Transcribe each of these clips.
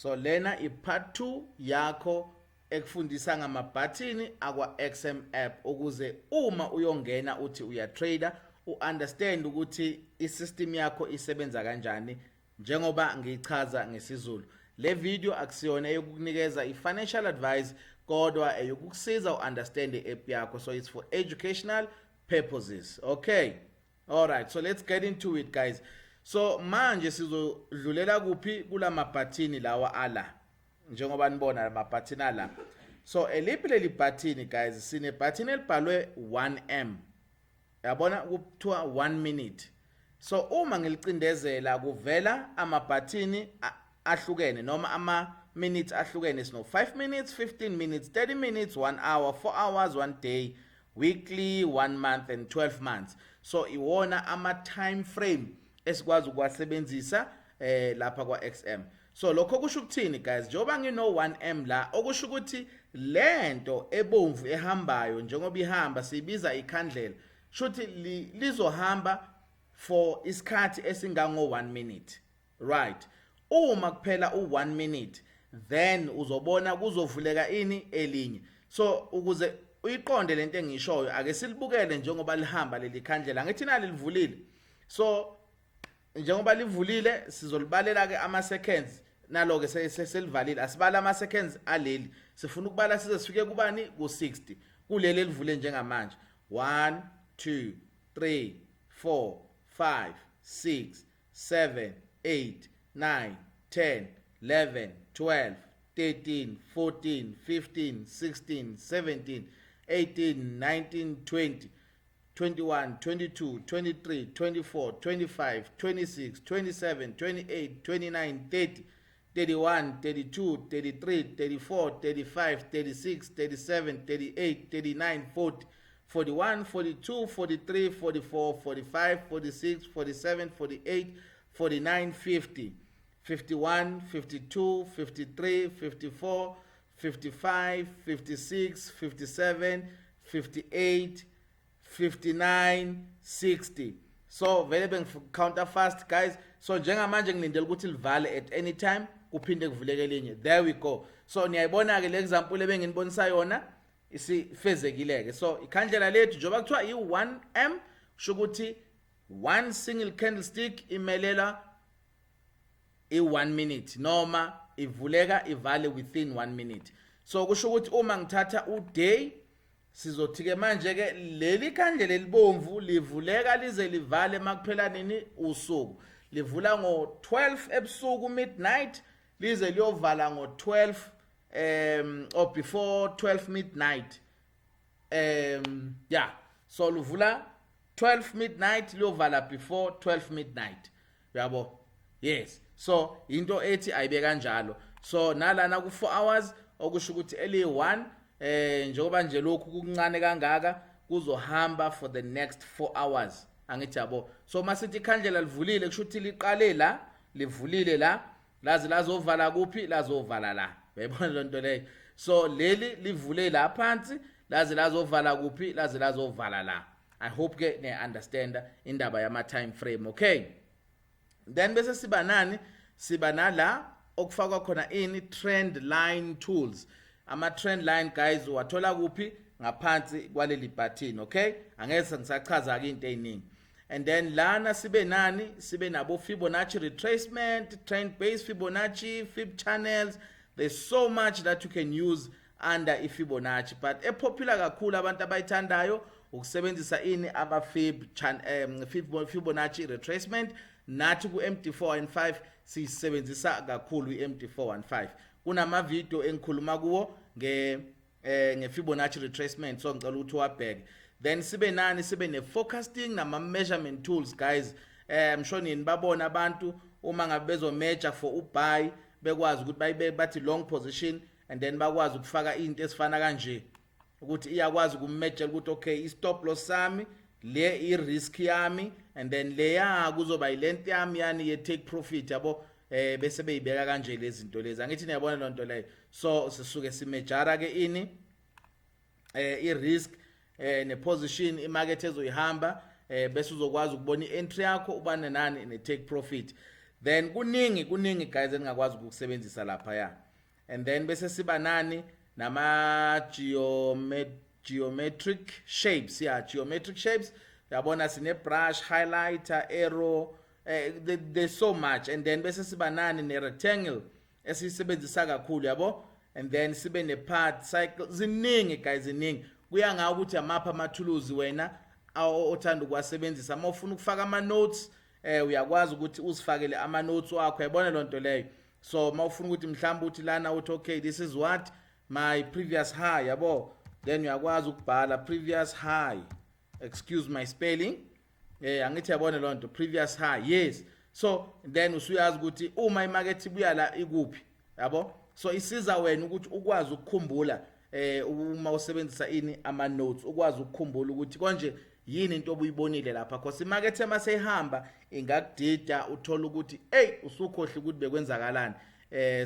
So lena i-part 2 yakho ekufundisa ngamabhathini akwa XM app, ukuze uma uyongena uthi uya-trader, u-understand ukuthi i-system yakho isebenza kanjani njengoba ngiyichaza ngesiZulu. Le video akusiyona eyokukunikeza i-financial advice, kodwa eyokukusiza u-understand i-app yakho. So it's for educational purposes, okay? All right, so let's get into it, guys. So manje sizodlulela kuphi? Kulamabhathini lawa ala, njengoba nibona lamabhathini ala. So eliphi leli bhathini, guys? Sine bhathini elibhalwe 1M, yabona, kuthiwa 1 minute. So uma ngilicindezela, kuvela amabhathini ahlukene noma ama minutes ahlukene. Sino 5 minutes, 15 minutes, 30 minutes, 1 hour, 4 hours, 1 day, weekly, 1 month and 12 months. So iwona ama time frame esikwazi ukuwasebenzisa lapha kwa XM. So lokho kusho ukuthini, guys? Njengoba ngino 1M la, okusho ukuthi lento ebomvu ehambayo, njengoba ihamba, siyibiza ikhandlela, shuthi lizohamba for isikhathi esingango 1 minute, right? Uma kuphela u1 minute, then uzobona kuzovuleka ini? Elinye. So ukuze uyiqonde lento engishoyo, ake silibukele njengoba lihamba leli khandlela. Ngithi nali livulile. So njengoba livulile, sizolibalela ke ama seconds nalo ke selivalile. Asibala ama seconds aleli, sifuna ukubala size sifike kubani? Ku60 kuleli elivule njengamanje. 1, 2, 3, 4, 5, 6, 7, 8, 9, 10, 11, 12, 13, 14, 15, 16, 17, 18, 19, 20, 21, 22, 23, 24, 25, 26, 27, 28, 29, 30, 31, 32, 33, 34, 35, 36, 37, 38, 39, 40, 41, 42, 43, 44, 45, 46, 47, 48, 49, 50, 51, 52, 53, 54, 55, 56, 57, 58, 59, 60. So vele bengi-counta fast, guys. So njengamanje ngilindele ukuthi livale at any time, kuphinde kuvuleke elinye. There we go. So niyayibona ke le example ebenginibonisa yona isifezekile ke. So ikhandlela lethu, njengoba kuthiwa i-1M, kusho ukuthi one single candlestick imelela i-1 minute, noma ivuleka ivale within 1 minute. So kusho ukuthi uma ngithatha u-day, sizothi ke manje ke leli khandlela elibomvu livuleka lize livale makuphela nini? Usuku. Livula ngo-12 ebusuku, midnight, lize liyovala ngo-12 or before 12 midnight. Yeah, so luvula 12 midnight, liyovala before 12 midnight, uyabo? Yes, so into ethi ayibe kanjalo. So nalana ku 4 hours, okusho ukuthi eli 1, njengoba nje lokhu kuncane kangaka, kuzohamba for the next 4 hours, angithi yabo? So masithi ikhandlela livulile, kusho ukuthi liqale la, livulile la, laze lazovala kuphi? Lazovala la. Uyayibona lonto leyo? So leli livule la phansi, laze lazovala kuphi? Laze lazovala la. I hope ke ne understand indaba yama time frame, okay? Then bese siba nani? Siba nala okufakwa khona ini? Trend line tools. Ama trend line, guys, wathola kuphi? Ngaphansi kwaleli button, okay? Angeke ngisachaza ke into eziningi. And then lana sibe nani? Sibe nabo Fibonacci retracement, trend based Fibonacci, Fib channels. There's so much that you can use under iFibonacci, but e-popular kakhulu, abantu abayithandayo, ukusebenzisa ini? Ama Fibonacci retracement. Nathi ku MT415 siyisebenzisa kakhulu iMT415. Kunama video engikhuluma kuwo nge Fibonacci retracement, so ngicela ukuthi wabheke. Then sibe nani? Sibe ne forecasting nama measurement tools, guys. Msho nini babona abantu uma ngabe bezo-measure for u-buy, bekwazi ukuthi bayibe bathi long position, and then bakwazi ukufaka into esifana kanje, ukuthi iyakwazi uku-measure ukuthi okay, i-stop loss sami le, i-risk yami, and then leya kuzoba i-length yami yani ye take profit, yabo? Bese beyibeka kanje lezi zinto lezi, angithi niyabona lonto leyo? So sisuke si-measure ke ini? I-risk ne-position i-market ezoyihamba, bese uzokwazi ukubona i-entry yakho, ubane nani? Ne take profit. Then kuningi kuningi, guys, engingakwazi ukukusebenzisa lapha ya. And then bese siba nani? Nama geometric shapes, yeah, geometric shapes. Uyabona, sine brush, highlighter, arrow, there's so much. And then bese siba nani? Ne rectangle esiyisebenzisa kakhulu, yabo. And then sibe ne path, cycle. Ziningi, guys, ziningi. Kuya ngawo ukuthi amapha amathuluzi wena othanda ukuwasebenzisa. Uma ufuna ukufaka ama notes, uyakwazi ukuthi uzifakele ama notes wakho, uyabona lonto leyo. So uma ufuna ukuthi mhlawumbe uthi lana, uthi, "Okay, this is what my previous high," yabo, then uyakwazi ukubhala previous high. Excuse my spelling. Angithi yabona lonto, previous high, yes. So then usuyazi ukuthi uma imarket ibuya la, ikuphi, yabo. So isiza wena ukuthi ukwazi ukukhumbula uma usebenzisa ini, ama notes, ukwazi ukukhumbula ukuthi konje yini into obuyibonile lapha, because imarket emaseyihamba ingakudida, uthola ukuthi, hey, usukhohle ukuthi bekwenzakalani.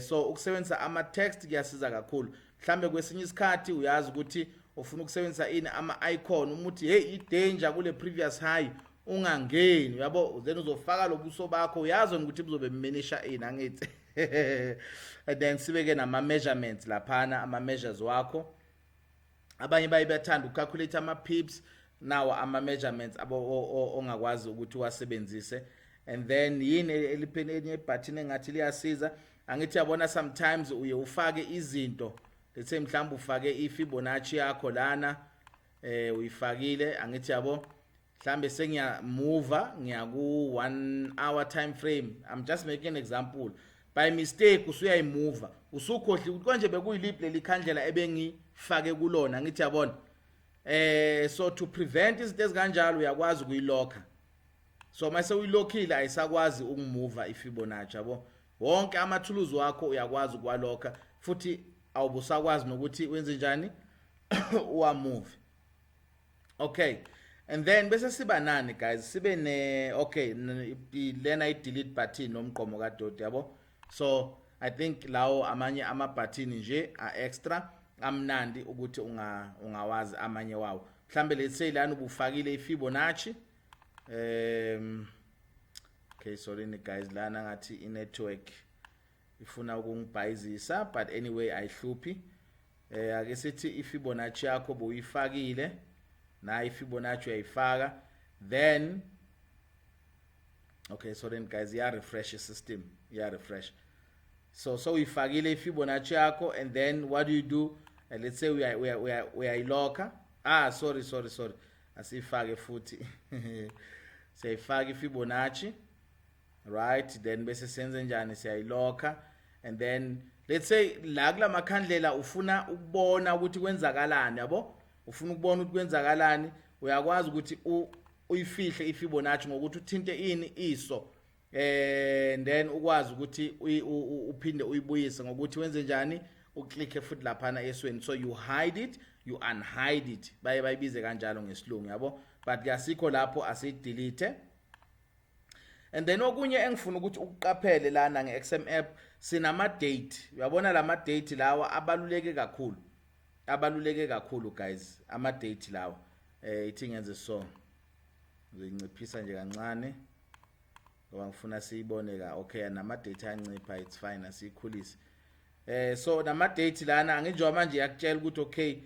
So ukusebenzisa ama text kuyasiza kakhulu. Mhlambe kwesinye isikhathi uyazi ukuthi ufuna ukusebenzisa ini, ama icon, uma uthi, "Hey, i danger kule previous high, ungangeni," uyabo, then uzofaka lobuso bakho, uyazi ukuthi buzobe meanisha ini, angithi? And then sibeke nama measurements laphana, ama measures wakho. Abanye baye bathanda ukucalculate ama pips, nawo ama measurements abo ongakwazi ukuthi uwasebenzise. And then yini elipheni, elinye ibutton engathi liyasiza, angithi yabona? Sometimes uye ufake izinto, let's say mhlawumbe ufake iFibonacci yakho lana, uyifakile, angithi yabo? Mhlambe sengiyamuva, ngiya ku 1 hour time frame, I'm just making an example. By mistake usuyayimuva, usukhohle ukuthi konje bekuyiliphi leli khandlela ebengifake kulona, ngithi yabona? So to prevent izinto ezikanjalo, uyakwazi ukuyilocka. So mase uyilockile, ayisakwazi ukumuva iFibonacci, yabo. Wonke amathuluzi wakho uyakwazi ukuwalocka, futhi awubusakwazi nokuthi wenze njani, uwamove. Okay, and then bese siba nani, guys? Sibe ne, okay, lena i delete button nomgqomo kadoti, yabo. So I think lawo amanye ama button nje a extra amnandi ukuthi ungawazi amanye wawo. Mhlambe let's say lana ubufakile iFibonacci. Okay, sorry guys, lana ngathi i-network ifuna ukungibhayizisa, but anyway, ayihluphi. Ake sithi iFibonacci yakho buyifakile, nayi iFibonacci, uyayifaka. Then, okay, so then, guys, iya refresh system, iya refresh. So uyifakile iFibonacci yakho, and then what do you do? Let's say uyayilocka. Ah, sorry, sorry, sorry, asifake futhi. Siyayifaka iFibonacci, right? Then bese senze njani? Siyayilocka. And then let's say la kulamakhandlela ufuna ukubona ukuthi kwenzakalani, yabo, ufuna ukubona ukuthi kwenzakalani, uyakwazi ukuthi uyifihle iFibonacci ngokuthi uthinte ini, iso, and then ukwazi ukuthi uphinde uyibuyise ngokuthi wenze njani? Uclicke futhi laphana esweni. So you hide it, you unhide it, baye bayibize kanjalo ngesilungu, yabo. But kasikho lapho, asidelete. And then okunye engifuna ukuthi ukuqaphele lana nge-XM app, sinama date, uyabona? Lama date lawa abaluleke kakhulu, abaluleke kakhulu, guys, ama date lawa. Ithi ngenze so, ngizoyinciphisa nje kancane ngoba ngifuna siyibone ka. Okay, nama date ayancipha, it's fine, asiyikhulise. So nama date lana, nginjengoba manje yakutshela ukuthi, okay,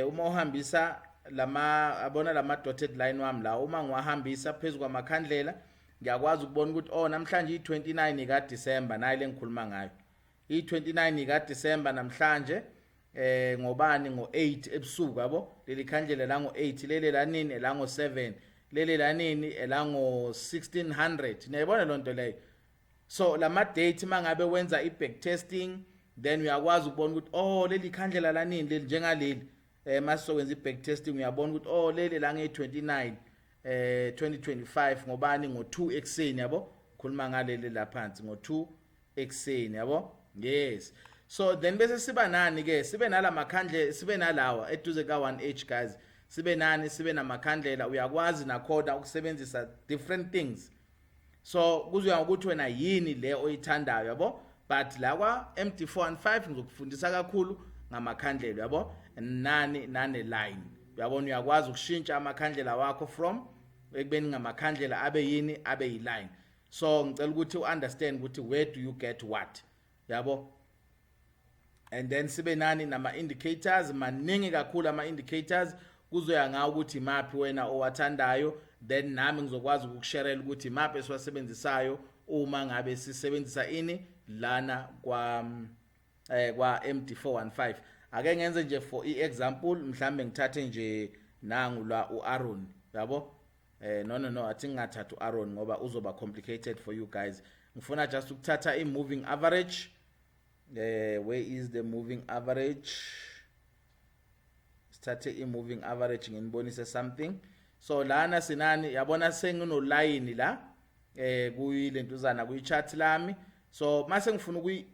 uma uhambisa lama, abona lama dotted line wami la, uma ngiwahambisa phezulu kwamakhandlela, ngiyakwazi ukubona ukuthi, oh, namhlanje i29 ka December, nayi lengikhuluma ngayo, i29 ka December namhlanje. Ngobani? Ngo8 ebusuku, yabo. Leli khandlela la ngo8, lele lanini? La ngo7. Lele lanini? La ngo1600. Niyayibona lonto leyo? So lama date, mangabe wenza i back testing, then uyakwazi ukubona ukuthi, oh, leli khandlela lanini leli, njengaleli. Masizokwenza i back testing, uyabona ukuthi, oh, leli la nge29 2025, ngobani? Ngo2 ekseni, yabo. Khuluma ngaleli la phansi ngo2 ekseni, yabo, yes. So then bese siba nani ke? Sibe nalamakhandle, sibe nalawa eduze ka 1H, guys. Sibe nani? Sibe namakhandlela. Uyakwazi nakhona ukusebenzisa different things, so kuzoya ngokuthi wena yini le oyithandayo, yabo. But la kwa MT415 ngizokufundisa kakhulu ngamakhandlela, yabo, nani nane line, uyabona? Uyakwazi ukushintsha amakhandlela wakho from ekubeni ngamakhandlela abe yini? Abe yiline. So ngicela ukuthi u-understand ukuthi where do you get what, yabo. And then sibe nani? Nama indicators maningi kakhulu. Ama indicators kuzoya ngawo ukuthi imaphi wena owathandayo, then nami ngizokwazi ukukusharela ukuthi imaphi esiwasebenzisayo uma ngabe sisebenzisa ini lana kwa MT415. Ake ngenze nje for i-example, mhlambe ngithathe nje nangu la uAaron, yabo. No, athi ngingathatha uAaron ngoba uzoba complicated for you guys. Ngifuna just ukuthatha i-moving average. Where is the moving average? Sithathe i-moving average nginibonise something. So lana sinani? Yabona, senginolayini la kuyilentuzana kuyi-chart lami. So mase ngifuna ukuyi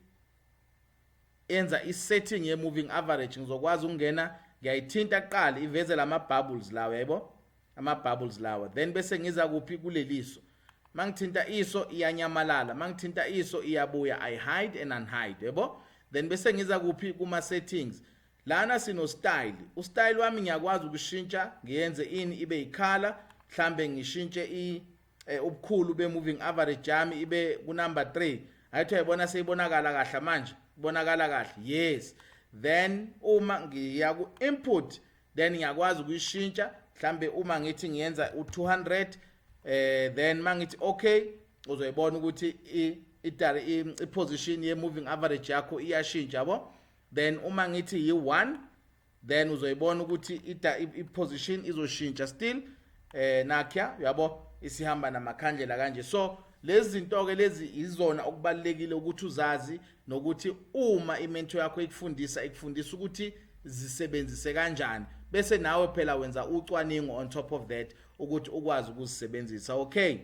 enza i-setting ye-moving average, ngizokwazi ukungena, ngiyayithinta kuqala, iveze lama bubbles lawa, yabo, ama bubbles lawa. Then bese ngiza kuphi? Kuleliso. Mangithinta iso iyanyamalala, mangithinta iso iyabuya. I hide and unhide, yabo. Then bese ngiza kuphi? Kuma settings. Lana sino style. U-style wami ngiyakwazi ukushintsha, ngiyenze ini? Ibe i-color. Mhlambe ngishintshe ubukhulu be moving average yami ibe ku number 3. Ayithi uyayibona, seyibonakala kahle manje, ibonakala kahle, yes. Then uma ngiya ku input, then ngiyakwazi ukuyishintsha. Mhlambe uma ngithi ngiyenza u200, then mangithi okay, uzoyibona ukuthi i position ye moving average yakho iyashintsha, yabo. Then uma ngithi yi1, then uzoyibona ukuthi i position izoshintsha still. Nakya, uyabo, isihamba namakhandlela kanje. So lezi zinto ke lezi izona okubalekile ukuthi uzazi, nokuthi uma i-mentor yakho ikufundisa, ikufundisa ukuthi zisebenzise kanjani, bese nawe phela wenza ucwaningo on top of that ukuthi ukwazi ukuzisebenzisa, okay?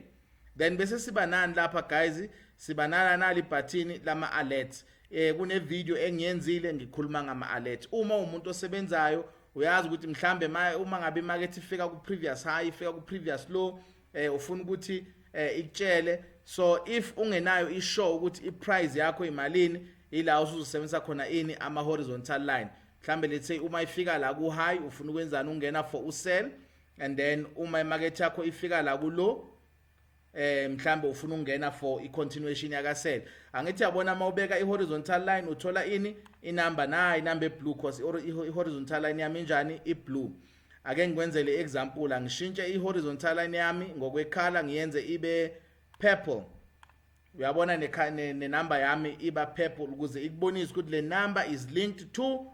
Then bese siba nani lapha, guys? Siba nana nali button lama alerts. Kune video engiyenzile ngikhuluma ngama alert. Uma umuntu osebenzayo, uyazi ukuthi mhlambe uma ngabe imarket ifika ku previous high, ifika ku previous low, ufuna ukuthi ikutshele. So if ungenayo i-sure ukuthi i-price yakho imalini, ila usuzosebenzisa khona ini? Ama horizontal line. Mhlambe let's say uma ifika la ku high, ufuna ukwenzani? Ungena for u-sell. And then uma imarket yakho ifika la ku low, mhlambe ufuna ukungena for i-continuation yaka sell. Angithi yabona, mawubeka i-horizontal line uthola ini? Inumber na inumber eblue, cause i-horizontal line yami injani? I-blue. Ake ngikwenzele example, angishintshe i-horizontal line yami ngokwe-color, ngiyenze ibe purple. Uyabona, ne number yami iba purple ukuze ikubonise ukuthi le number is linked to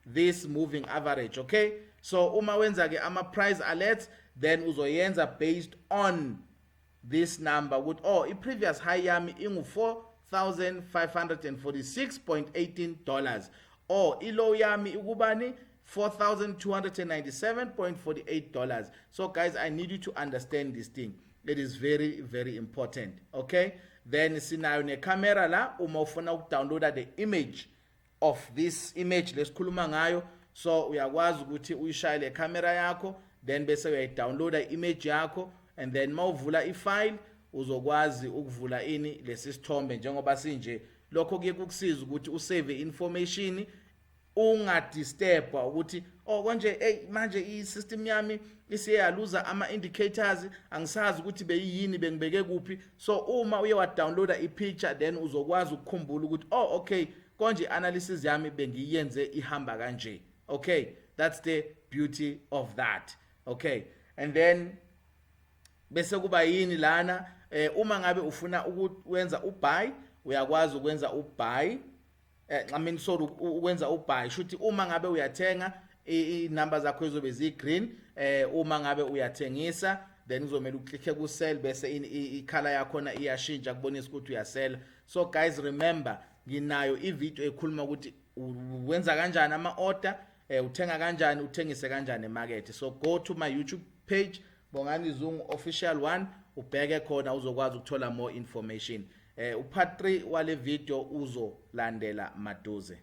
this moving average, okay? So uma wenza ke ama price alerts, then uzoyenza based on this number ukuthi, oh, i-previous high yami ingu $4546.18 or i-low yami ikubani? $4297.48. So guys, I need you to understand this thing. It is very, very important, okay? Then sinayo necamera la uma ufuna ukudownloada the image of this image lesikhuluma ngayo. So uyakwazi ukuthi uyishaye le camera yakho, then bese uyayidownloada image yakho, and then mawuvula ifile uzokwazi ukuvula ini? Lesi sithombe njengoba sinje. Lokho kuye kukusiza ukuthi usave information, ungadisturba ukuthi, oh, konje, hey, manje i-system yami isiye yaluza ama indicators, angisazi ukuthi beyiyini, bengibeke kuphi. So uma uye wa downloada i-picture, then uzokwazi ukukhumbula ukuthi, oh, okay, konje analysis yami bengiyenze ihamba kanje, okay? That's the beauty of that, okay? And then bese kuba yini lana? Uma ngabe ufuna ukwenza ubuy, uyakwazi ukwenza ubuy, I mean, sorry, ukwenza ubuy shuthi uma ngabe uyathenga, i-number zakho izobe zi green. Uma ngabe uyathengisa, then kuzomela uclicke ku sell, bese i-color yakhona iyashintsha kubonisa ukuthi uyasell. So guys, remember, nginayo i-video ekhuluma ukuthi wenza kanjani ama order, uthenga kanjani, uthengise kanjani emarket. So go to my YouTube page, Bongani Zungu Official 1, ubheke khona, uzokwazi ukuthola more information. Upart 3 wale video uzolandela maduze.